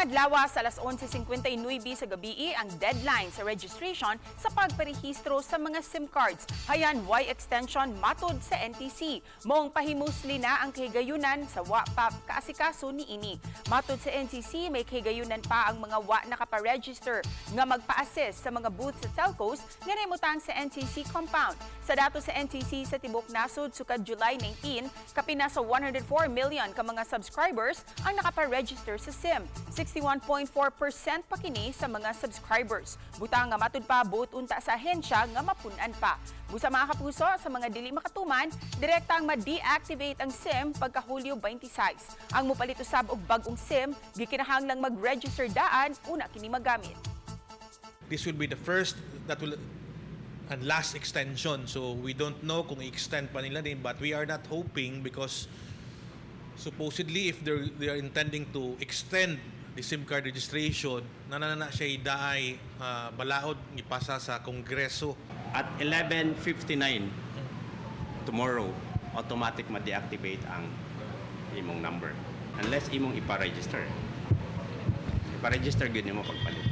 Karong adlaw sa alas 11:59 sa gabi ang deadline sa registration sa pagparehistro sa mga SIM cards. Hayan way extension matod sa NTC. Moong pahimusli na ang kahigayunan sa wa pa kaasikaso niini. Matod sa NTC, may kahigayunan pa ang mga wa nakapa-register nga magpa-assist sa mga booth sa telcos nga nahimutang sa NTC compound. Sa datos sa NTC, sa tibok nasod sukad July 19, kapin na sa 104 million ka mga subscribers ang nakapa-register sa SIM. 61.4% pa kini sa mga subscribers. Butang nga matud pa buot unta sa ahensya nga mapun-an pa. Busa, mga kapuso, sa mga dili makatuman, direktang ma-deactivate ang SIM pagka Hulyo 26. Ang mupalit usab og bag-ong SIM, gikinahanglang mag-register daan una kini magamit. This will be the first that will and last extension. So we don't know kung i-extend pa nila din, but we are not hoping because supposedly if they are intending to extend the SIM card registration, nanana siya daay balaod ipasa sa Kongreso. At 11:59 tomorrow, automatic ma-deactivate ang imong number. Unless imong ipa-register. Ipa-register gyud nimo pagpalit.